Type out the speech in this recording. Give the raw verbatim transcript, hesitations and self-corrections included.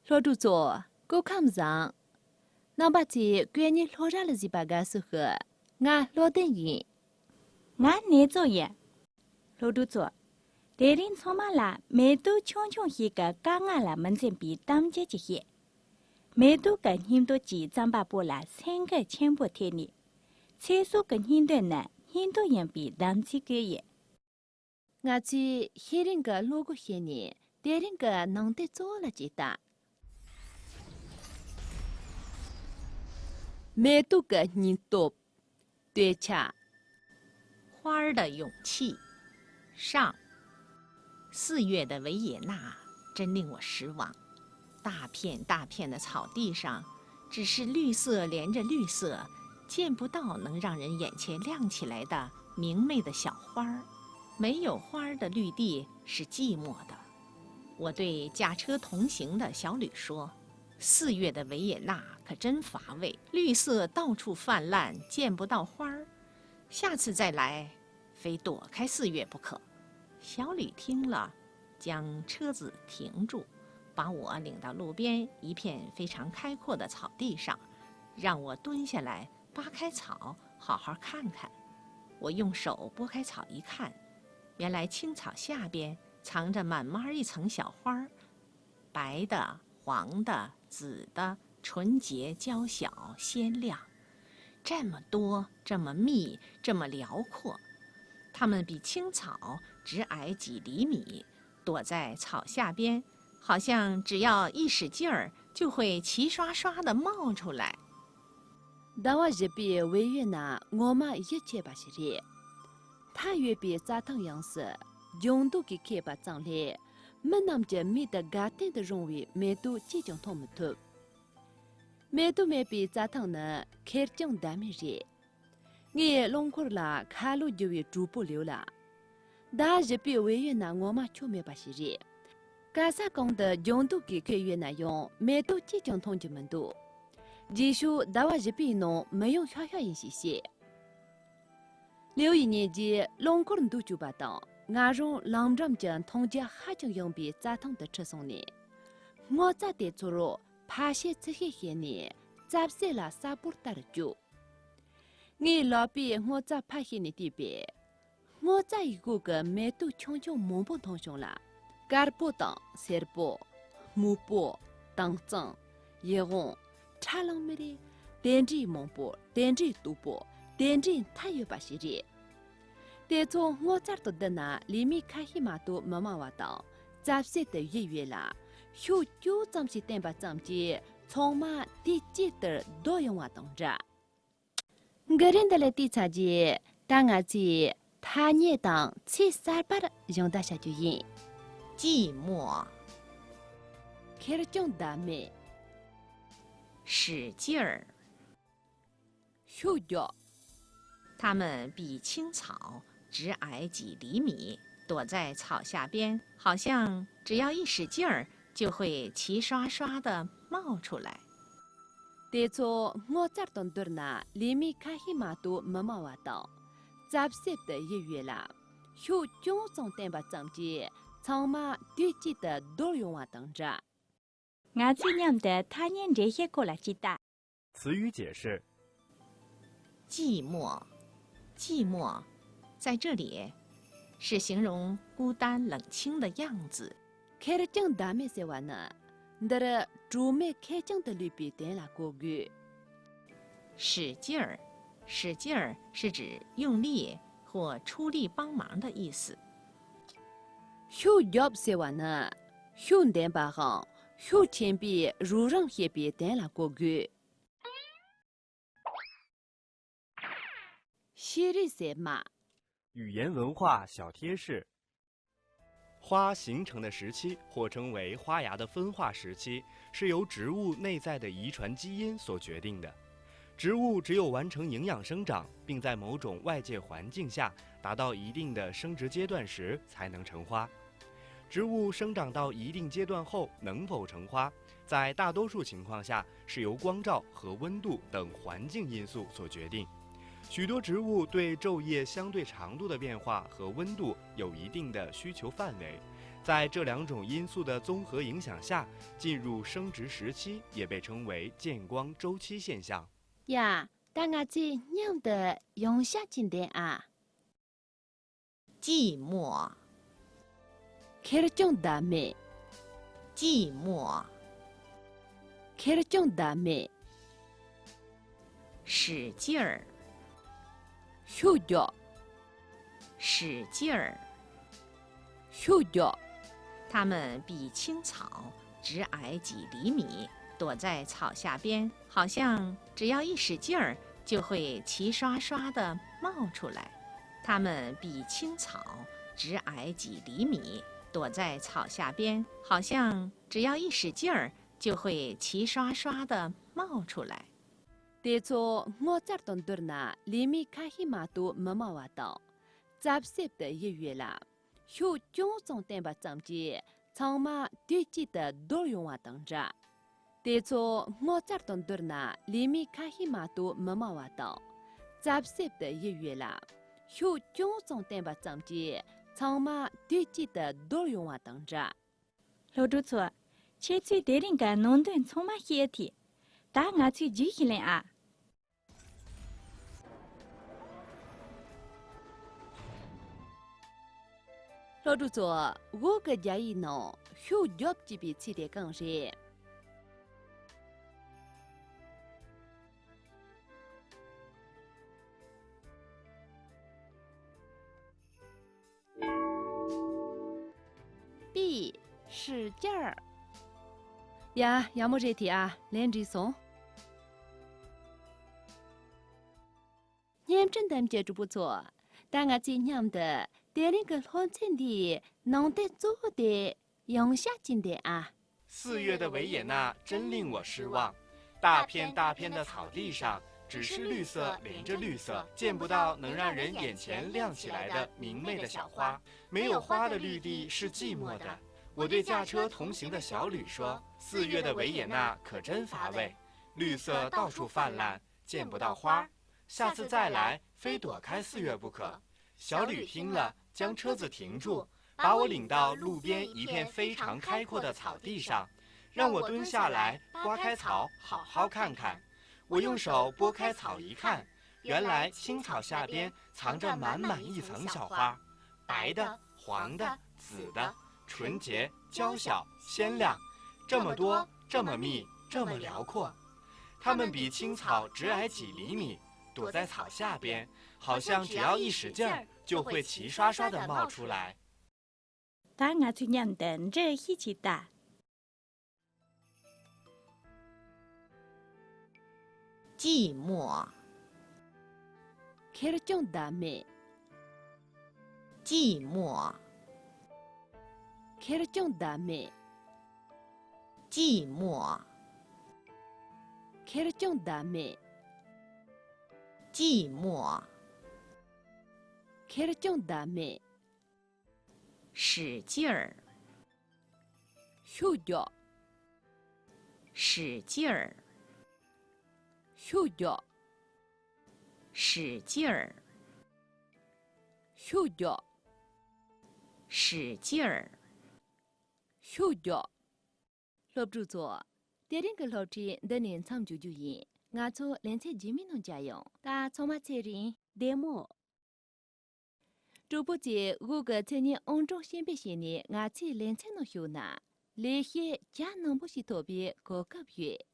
སློབ་ཕྲུག་ཚོ། སྐུ་ཁམས་བཟང་། རྣམ་པ་ཚོས་སྐུ་ཉིད་སློབ་གྲྭ་ལ་གཟིགས་པ་དགའ་བསུ་ཞུ། ང་བློ་ལྡན་ཡིན། ང་ནེ་ཙོ་ཡིན། སློབ་ཕྲུག་ཚོ། དེ་རིང་ཚང་མ་ལ་མེ་ཏོག་ཆུང་ཆུང་ཞིག་གི་དཀའ་ངལ་ལ་མི་འཛེམ་པའི་གཏམ་རྒྱུད་ཅིག་བཤད། མེ་ཏོག་གི་སྙིང་སྟོབས་ཀྱིས་རྩམ་པ་པོ་ལ་སེམས་འགུལ་ཆེན་པོ་ཐེབས་ནས། ཚེ་སྲོག་གི་སྙིང་དོན་ནི་སྙིང་སྟོབས་ཡིན་པའི་གདམ་ཚིག་བཀོད་ཡོད། ང་ཚོས་ཤེས་རིག་གི་བློ་སྒོ་ཕྱེ་ནས་དེ་རིང་གི་ནང་དོན་གཙོ་བོ་ལ་ཅིག་ལྟ། མེ་ཏོག་གི་སྙིང་སྟོབས། དཔེ་ཆ། 花儿的勇气上。四月的维也纳真令我失望，大片大片的草地上，只是绿色连着绿色，见不到能让人眼前亮起来的明媚的小花儿。没有花儿的绿地是寂寞的。我对驾车同行的小吕说：“四月的维也纳可真乏味，绿色到处泛滥，见不到花儿。下次再来，非躲开四月不可。”小吕听了，将车子停住，把我领到路边一片非常开阔的草地上，让我蹲下来扒开草，好好看看。我用手拨开草一看，原来青草下边藏着满满一层小花儿，白的、黄的、紫的，纯洁、娇小、鲜亮，这么多，这么密，这么辽阔。它们比青草只矮几厘米，躲在草下边，好像只要一使劲儿，就会齐刷刷地冒出来。 ཟླ་བ་བཞི་པའི་བལ་ཡུལ་ན་ངོ་མ་ཡིད་ཆེས་པ་ཞིག་རེད། མཐའ་ཡས་པའི་རྩྭ་ཐང་ཡོངས་སུ་ལྗང་མདོག་གིས་ཁེབས་པ་ཙམ་ལས། མི་རྣམས་ཀྱི་མིག་ཏུ་དགའ་སྟོན་དུ་རུང་བའི་མེ་ཏོག་གཅིག་ཀྱང་མཐོང་མི་ཐུབ། མེ་ཏོག་མེད་པའི་རྩྭ་ཐང་ནི་ཁེར་རྐྱང་བདག་མེད་རེད། ངས་རླངས་འཁོར་ལ་ཁ་ལོ་བསྒྱུར་བའི་གྲོགས་པོ་ལེའུ་ལ། ཟླ་བ་བཞི་པའི་བལ་ཡུལ་ན་ངོ་མ་ཁྱོ་མེད་པ་ཞིག་རེད། ག་ས་གང་དུ་ལྗང་མདོག་གིས་ཁེབས་ཡོད་ན་ཡང་མེ་ཏོག་གཅིག་ཀྱང་མཐོང་རྒྱུ་མི་འདུག་རྗེས་ཕྱོགས་ཟླ་བ་བཞི་པའི་ནང་མི་ཡོང་ཤག་ཤག་ཡིན་ཞེས་བཤད། ལེའུ་ཡི་ཉིན་རྗེས་རླངས་འཁོར་འདུག་བཅུག་པ་དང་ང་རང་ལམ་འགྲམ་གྱི་མཐོང་རྒྱ་ཧ་ཅང་ཡངས་པའི་རྩྭ་ཐང་དུ་ཁྲིད་སོང་ནས། སྔོ་རྩྭ་དེ་ཚོར་ཕ་བཤད་ཚུར་བཤད་བྱས་ནས་རྩབ་གསེབ་ལ་ས་སྤོར་བཏབ་བཅུག་ངས་ལག་པས་སྔོ་རྩྭ་ཕར་བཤེད་ནས་བལྟས་པས། སྔོ་རྩྭ་ཡི་སྒོ་གི་མེ་ཏོག་ཆུང་ཆུང་མང་པོ་མཐོང་བྱུང་ལ། དཀར་པོ་དང་སེར་པོ། སྨུག་པོ། དྭངས་གཙང་། ཡིད་འོང་། ཁྲ་ལམ་མེ་རེད། དེ་འདྲའི་མང་པོ། དེ་འདྲའི་སྟུག་པོ། དེ་འདྲའི་མཐའ་ཡོད་པ་ཞིག་རེད། དེ་ཚོ་སྔོ་རྩྭ་དང་བསྡུར་ན་ལི་མི་ཁ་ཤས་མ་གཏོགས་མི་མང་བ་དང་རྩབ་གསེབ་ཏུ་བཞུར་ཡོད་ལ། ཤུགས་ཅུང་ཙམ་ཞིག་བསྟན་པ་ཙམ་གྱིས་ཚང་མ་དུས་གཅིག་ཏུ་རྡོལ་ཡོང་བ་དང་འདྲ། འགུལ་རིས་འདི་ལ་བལྟས་ཚར་རྗེས་ད་ང་ཚོས་ཐ་སྙད་དང་ཚིག་གསར་པར་སྦྱོང་བརྡར་བྱ་རྒྱུ་ཡིན། 寂寞， ཁེར་རྐྱང་བདག་མེད། 使劲儿， ཤུགས་རྒྱོབ། 它们比青草只矮几厘米，躲在草下边，好像只要一使劲儿，就会齐刷刷地冒出来。 དེ་ཚོ་སྔོ་རྩྭ་དང་བསྡུར་ན་ལི་མི་ཁ་ཤས་མ་གཏོགས་མི་མང་བ་དང་རྩབ་གསེབ་ཏུ་བཞུར་ཡོད་ལ། ཤུགས་ཅུང་ཙམ་བསྟན་པ་ཙམ་གྱིས་ཚང་མ་དུས་གཅིག་ཏུ་རྡོལ་ཡོང་བ་དང་འདྲ། ང་ཚོས་མཉམ་དུ་ཐ་སྙད་འགྲེལ་བཤད་སྐོར་ལ་ཅིག་ལྟ། 词语解释： 寂寞，寂寞，在这里是形容孤单冷清的样子。 ཁེར་རྐྱང་བདག་མེད་ཟེར་བ་ནི། འདིར་གྲོགས་མེད་ཁེར་རྐྱང་དུ་ལུས་པའི་དོན་ལ་གོ་དགོས། 使劲儿，使劲儿是指用力或出力帮忙的意思。 ཤུགས་རྒྱོབ་ཟེར་བ་ནི། ཤུགས་ལྡན་པའམ་ཤུགས་ཆེན་པོས་རོགས་རམ་བྱེད་པའི་དོན་ལ་གོ་དགོས། เชอรี่เสมา 语言文化小贴士。花形成的时期，或称为花芽的分化时期，是由植物内在的遗传基因所决定的。植物只有完成营养生长，并在某种外界环境下达到一定的生殖阶段时，才能成花。植物生长到一定阶段后能否成花，在大多数情况下是由光照和温度等环境因素所决定。许多植物对昼夜相对长度的变化和温度有一定的需求范围，在这两种因素的综合影响下，进入生殖时期，也被称为见光周期现象。 ཡ། ད་ང་ཚོས་མཉམ་དུ་ཡང་བཤད་ཅིག་འདོན་ཨ། 寂寞。 ཁེར་རྐྱང་བསྡད་མེད། 寂寞。 ཁེར་རྐྱང་བསྡད་མེད། 使劲儿。 ཤུགས་རྒྱོབ། 使劲儿。 ཤུགས་རྒྱོབ། 它们比青草只矮几厘米，躲在草下边，好像只要一使劲儿，就会齐刷刷地冒出来。它们比青草只矮几厘米，躲在草下边，好像只要一使劲儿，就会齐刷刷地冒出来。 དེ་ཚོ་སྔོ་ཚལ་དང་བསྡུར་ན་ལི་མི་ཁ་ཤས་མ་གཏོགས་མི་མང་བ་དང་། རྩབ་གསེབ་ཏུ་ཡིབ་ཡོད་ལ། ཤུགས་ཅུང་ཙམ་བཏོན་པ་ཙམ་གྱིས་ཚང་མ་དུས་གཅིག་ཏུ་རྡོལ་ཡོང་བ་དང་འདྲ། དེ་ཚོ་སྔོ་ཚལ་དང་བསྡུར་ན་ལི་མི་ཁ་ཤས་མ་གཏོགས་མི་མང་བ་དང་། རྩབ་གསེབ་ཏུ་ཡིབ་ཡོད་ལ། ཤུགས་ཅུང་ཙམ་བཏོན་པ་ཙམ་གྱིས་ཚང་མ་དུས་གཅིག་ཏུ་རྡོལ་ཡོང་བ་དང་འདྲ། སློབ་ཕྲུག་ཚོ། ཁྱེད་ཚོས་དེ་རིང་གི་ནང་དོན་ཚང་མ་ཤེས་ཐུབ། ད་ང་ཚོས་རྗེས་ཤིག་ལེན་ཨ། སློབ་ཕྲུག་ཚོ། འོག་གི་རྒྱ་ཡིག་ནང་ཤུགས་རྒྱོབ་ཅེས་པའི་ཚིག་དེ་གང་རེད། པི། ཧྲི་ཅར། ཡ། ཡག་མོ་རེད་དེ་ཨ། ལན་འགྲིག་སོང་། བརྙན་འཕྲིན་འདེམས་ཀྱི་གྲོགས་པོ་ཚོ། ད་ང་ཚོས་མཉམ་དུ་དེ་རིང་གི་སློབ་ཚན་འདིའི་ནང་དོན་གཙོ་བོ་དེ་ཡང་བཤད་ཅིག་འདོན་ཨ། 四月的维也纳真令我失望。大片大片的草地上，只是绿色连着绿色，见不到能让人眼前亮起来的明媚的小花。没有花的绿地是寂寞的。我对驾车同行的小吕说：“四月的维也纳可真乏味，绿色到处泛滥，见不到花。下次再来，非躲开四月不可。”小吕听了，将车子停住，把我领到路边一片非常开阔的草地上，让我蹲下来刮开草，好好看看。我用手拨开草一看，原来青草下边藏着满满一层小花，白的、黄的、紫的，纯洁、娇小、鲜亮，这么多，这么密，这么辽阔。它们比青草只矮几厘米，躲在草下边，好像只要一使劲儿，就会齐刷刷地冒出来。 ད་ང་ཚོས་མཉམ་དུ་འདྲི་ཤེས་ཅིག་ལྟ། 寂寞。 ཁེར་རྐྱང་བསྡད་མེད། 寂寞。 ཁེར་རྐྱང་བསྡད་མེད། 寂寞。 ཁེར་རྐྱང་བསྡད་མེད། 寂寞。 ཁེར་རྐྱང་བསྡད་མེད། 使劲儿。 ཤུགས་རྒྱོབ། 使劲儿。 ཤུགས་རྒྱོབ། 使劲儿。 ཤུགས་རྒྱོབ། 使劲儿。 ཤུགས་རྒྱོབ། སློབ་ཕྲུག་ཚོ། དེ་རིང་གི་སློབ་ཁྲིད་འདི་ནས་མཚམས་འཇོག་རྒྱུ་ཡིན། ང་ཚོ་ལེ་ཚན་རྗེས་མའི་ནང་མཇལ་ཡོང་། ད་ཚང་མ་ཚེ་རིང་བདེ་མོ། གྲོགས་པོ་ཚོས་འོག་གི་མཚན་སྙན་ཨང་གྲངས་གཞན་པ་བྱས་ནས་ང་ཚོའི་ལེ་ཚན་ནང་ཞུགས་ན། ལེགས་བཤད་གྱ་ནོམ་པོ་ཞིག་ཐོབ་པའི་གོ་སྐབས་ཡོད།